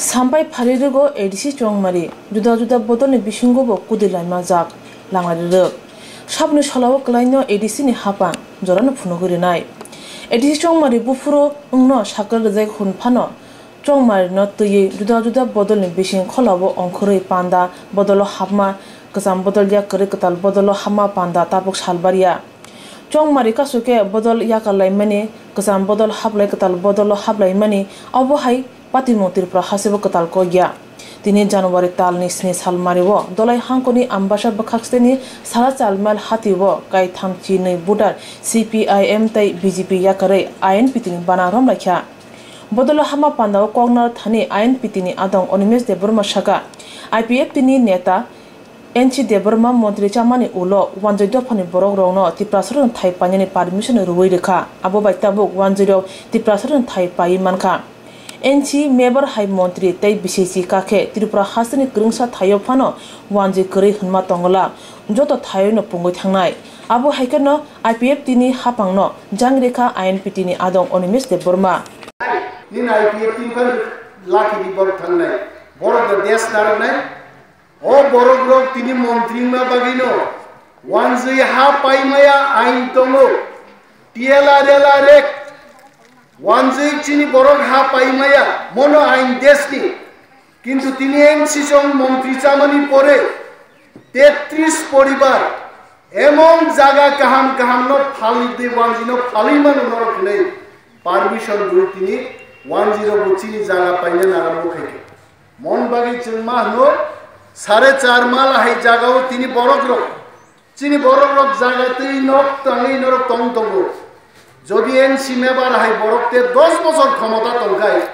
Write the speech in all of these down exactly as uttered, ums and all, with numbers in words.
Sampai phari rwgo A D C Chongmari, juda juda bodolni bisingo bo kudui laima jak, langari rwk. Saboni solao kwlaino A D C ni hapang jorano phunugwi rwnai. A D C Chongmari buphuru wngno sakal rwjak hwn phano Chongmarino twiwi juda juda bodolni bising kholao ongkhorwi panda bodolo hapma, kwcham bodol ya kwrwi kwtal bodolo hapma panda tabuk salbarya. Chongmari kasu khe bodol yakar laimani, kwcham bodol haplai kwtal bodolo haplaimani, obo hai patimung Tripura hasteo kwtal kok ya. Tini January talni sni salmario Dolai hangkoni Ambasa bwkhak steni Sara Chalmail hatio kaitham chinwi voter C P I M tei B J P yakarwi I N P T ni bana romlaikha. Bodolo hapma pandao koknar thani I N P T ni adong Animesh Debbarma saka, I P F T ni neta N C Debbarma montri chamani ulo wanjwi dophani borokrokno Tiprasarokni thai painani permission rwui rwkha. Abo bai tabuk wanjwirok Tiprasarokni thai paiwi mankha. N C member hai montri tei B C C kakhe Tripura hasteni kwrwngsa thaio phano wanjwi kwrwi hwnma tongola joto thaiono pungwi thangnai. Abo hai kheno I P F T ni hapangno jangrekha I N P T ni adong Animesh Debbarma. Nini I P F T ni phan lakhi di borok thangnai. Borok da desh narwknai. O borokrok tini montri wngma bagwino wanjwi ha paimaya ain tongo. T L R L R Act wanjwi chini borok ha paimaya, mono ain deshni. Kintu tini M C chong montri chamani pore tetris poribar emon jaga kaham kahamno phalwi de wanjwino phalwi mano norok hinwi permission rwi tini wanjwirokbo chini jaga paina narambo khaikha. Mon bagwi chwng ma hwno, sare char mala hai jagao tini borokrok, chini borokrok jaga twi nok tangwi norok tong tongo. Jodi N C member hai borok te dos bosor khomota tongkhai,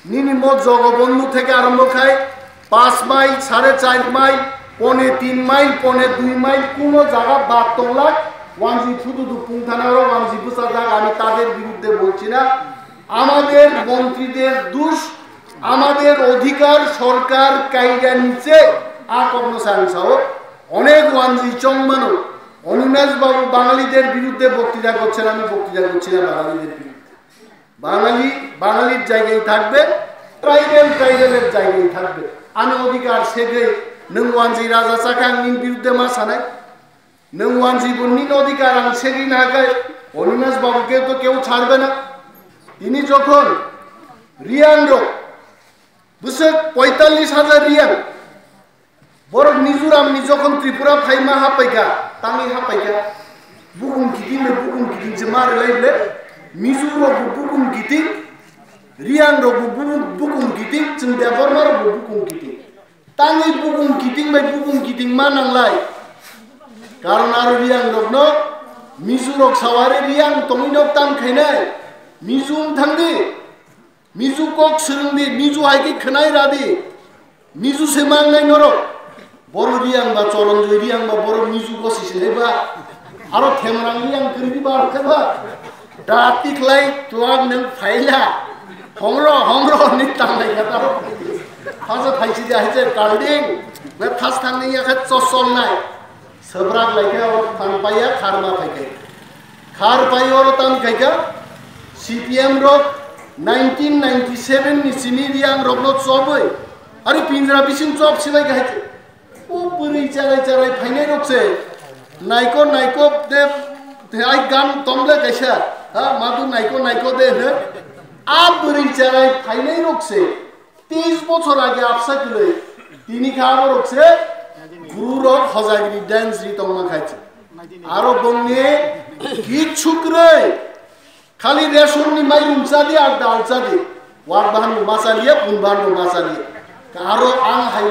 nini mo Jogobondhu theke arombo khai, pas mail, sare char mail, pone tin mail, pone dui mail, kuno jaga bad tonglak, wanjwi phududu pungthana oro wanjwi bwchajak, ami tader birudde bolchi na, amader montrider dush, আমাদের অধিকার সরকার কাইরা নিচ্ছে, a kokno sang sao, অনেক wanjwi chong mano, Animesh বাবু বাঙালিদের বিরুদ্ধে বক্তৃতা করছেন, আমি বক্তৃতা করছি না বাঙালিদের বিরুদ্ধে। বাঙালি বাঙালির জায়গায় থাকবে, ট্রাইবেল ট্রাইবেলের জায়গায় থাকবে। আমি অধিকার সেগে, nung wanjwi raja chakha ang nini birudde ma sanai? Nwng wanjwi bo nini odhikar ang segwi nahakhai, Animesh babu ke to keu chharbe na. Tini jokhon Riyang rok bwswk poitallis hajar Riyang, borok Mizoram ni jokhon Tripura phaima hapaikha, tangwi hapaikha, bukung kiting le bukung kiting se ma rwlai le, Mizo rok bo bukung kiting, Riyang rok bo bukung, bukung kiting, chwng Debbarma rok bo bukung kiting. Tangwi bukung kiting bai bukung kiting ma nanglai. Karon aro Riyang rokno Mizo rok sawari Riyang tongwi nok tam khainai. Mizo wng thang di. Mizo kok swrwng di. Mizo hai khe khwnai ra di. Mizo se mangnai norok. Boro Riyang ba Choronjoy Riyang ba boro Mizo gosi sinai ba. Aro Themrang Riyang kwrwi di ba aro khe ba. Da tikhlai twlak nwng phaila. Hongro, hongro, ni tanglai kha taro. Hasa phaisi de haise kalding. Na thas thangni ya kha chosol nai. Sabrak lai kha oro thang paiya kharma phai kha. Khar pai oro tang khai kha. C P M rok nineteen ninety-seven ni sini Riyang rokno chobwi. Ari pinjra bising chob silai kha haise. O bwrwi charai charai phainai rok se naiko naiko de, de ai gan tongle kaisa, ha, madu naiko naiko de hwno. A bwrwi charai phainai rok se teis bochor age apsa kwlwi tini kha abo rok se guru rok hojagiri dance ri tongma khai se. Aro bongni kichu kwrwi. Khali ration ni mairum chadi ar dal chadi. Wak bahan bo ma chaliya, pun bahan bo ma chaliya. Aro ang hai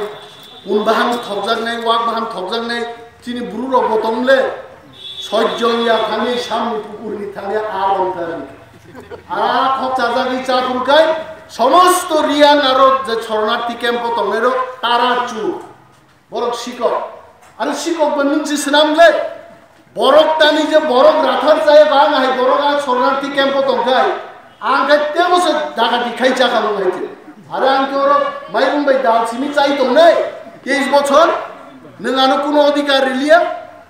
pun bahan thokjaknai, wak bahan thokjaknai, chini buru rok bo tong le. Sojjong ya thangwi samni pukur ni thangwi a rong thangwi. A khok chajagwi cha phuru kai, somosto Riyang aro je Sharanarthi camp o tongnai rok tara chu. Borok sikok. Aro sikok bo nwng si swnam le. Borok tani je borok rathar chaya ba ang hai borok a Sharanarthi camp o tongkhai. Ang khai tebo se daga dikhai chakha mung hai te. Aro ang ke oro mairung bai dal simi chai tongnai. Teis bochor. Nwng ano kuno odhikar riliya.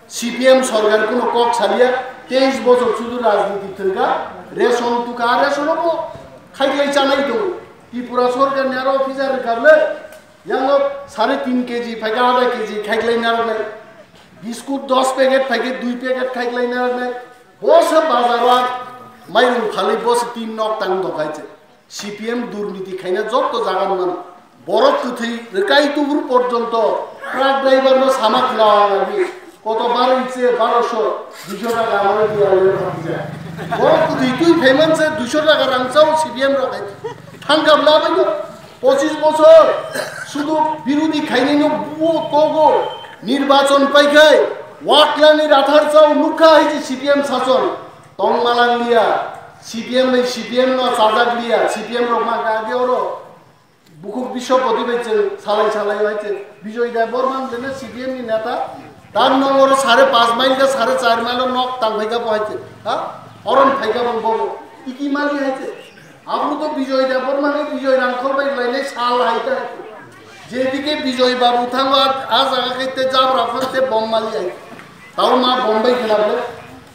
C P M sorkar kuno kok saliya. Teis bochor sudu rajniti thwngkha. Ration tukha, ration bo khai khai chanai tongo. Tripura sorkar ni aro officer rwkha le, yango sare tin kg phaikha, adha kg khaiklai narwknai. Biskut dos packet phaikhe dui packet khaiklai narwknai. Bo se bazar o mairung phalwi bo se tin nok tang dok hai se. C P M durniti khaina jotto jaga mano. Borok kwthwi rwkai tubur porjonto truck driver no sama khwna lagi. Koto baro iche baro so, duiso taka amaro diya le bhagja. Borok kwthwi twi phaiman se duiso taka rang chao C P M rok hai. Thangkam labai no. Pochis bochor sudu birodi khainai no buo kogo. Nirbachon paikhai. Waklani rathar chao nukha hai je C P M sason. Tong malang liya. C P M bai C P M no chajak liya. C P M rok ma kage oro. Bukhuk Biswapati bai chwng salai salai hai chwng Bijoy Debbarma jene C P M ni neta, tar nongoro sare panch mile ka sare char mile o nok tang phaika bo hai chwng, ha? Oron phaika bo bobo. Iki mali hai chwng. Abro to Bijoy Debbarma ni Bijoy Rangkhol bai lainai sal hai ta hai chwng. Jedike Bijoy Babu thango a, a jaga khe te jabra phar te bom mali hai. Tao ma Bombay khna bole.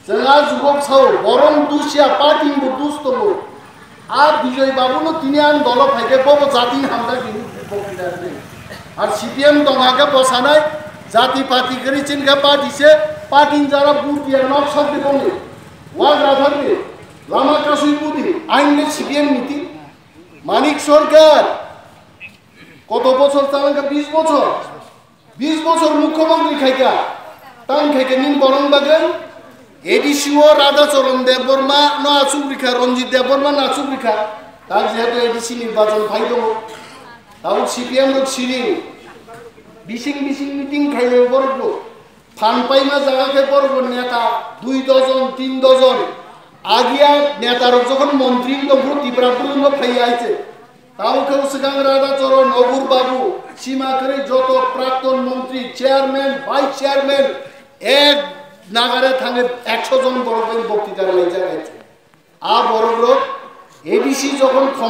Chwng a jugok sao, borom dusia, party bo dus tongo. A Bijoy Babu no tini ang dolo phaikhe bobo jati ni hamjak hini bokti da hini. Ar C P M tong hakhe bo sanai, jati party kwrwi chini khe party se, party ni jara vote dia nok sok di bongni. Wag rathar di, lama kasui budi, ain le C P M niti. Manik Sarkar, koto bochor chalangkha, bis bochor. Bis bochor mukhyamantri khaikha, tang khaikha nini borok bagwi A D C o Radha Charan Debbarma no achuk rikha, Ranjit Debbarma no achuk rikha, tak jehetu A D C nirbachon phai tongo, tabuk C P M rok siri bising bising meeting khailai borok bo phan paima jaga khe borok bo neta dui dojon, tin dojon, agia neta rok jokhon montri wng tongphuru Tripura bwrwino phaiya hai se. Tabuk khe swkang Radha Charan, Nogur Babu, sima kwrwi joto prakton montri, chairman, vice chairman, ek nagare thangwi ekso jon borok bai bokti da laijak hai se. A borok rok A D C jokhon khom-